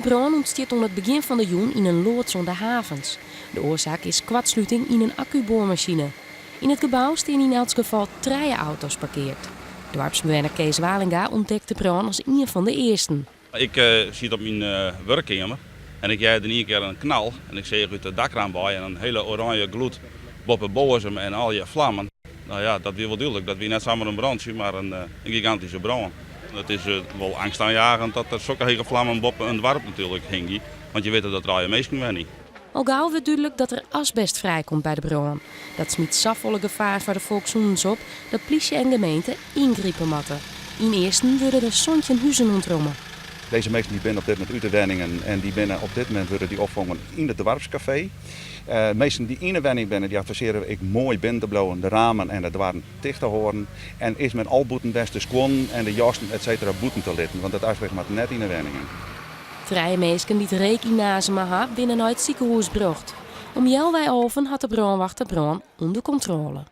De brân ûntstiet oan it begjin fan de jûn yn in loads oan de Havens. De oarsaak is koartsluting yn in akkuboarmasine. Yn it gebou stean yn elts gefal trije auto's parkeard. Doarpsbewenner Kees Walinga ûntdekt de brân as ien fan de earsten. Ik siet op myn wurkkeamer en ik hearde yn ien kear in knal en ik seach út de dakraam wei en in hiele oranje gloed boppe boazem en allegear flammen. No ja, dat wie wol dúdlik. Dat wie net samar in brantsje, mar in gigantyske brân. It is wol angstaanjagend dat der sokke hege flammen boppe in doarp natuerlik hingje, want je witte dat der allegear minsken wenje. Al gau wurdt dúdlik dat der asbest frijkomt by de brân. Dat smyt safolle gefaar foar de folkssûnens op dat plysje en gemeente yngripe moatte. Ynearsten wurde der 17 huzen ûntromme. Dizze minsken dy binne op dit momint út de wenningen en dy binne op dit momint wurde dy opfongen yn it doarpskafee. Minsken dy't yn de wenning binne, dy advisearje we ek moai binnen te bliuwen, de ramen en de doarren ticht te hâlden en is men al bûten west de skuonnen en de jassen et cetera bûten te litten, want it asbest moat net yn de wenningen. Trije minsken dy't reek ynazeme ha, binne nei it sikehûs brocht. Om healwei alven hat de brânwacht de brân ûnder kontrôle.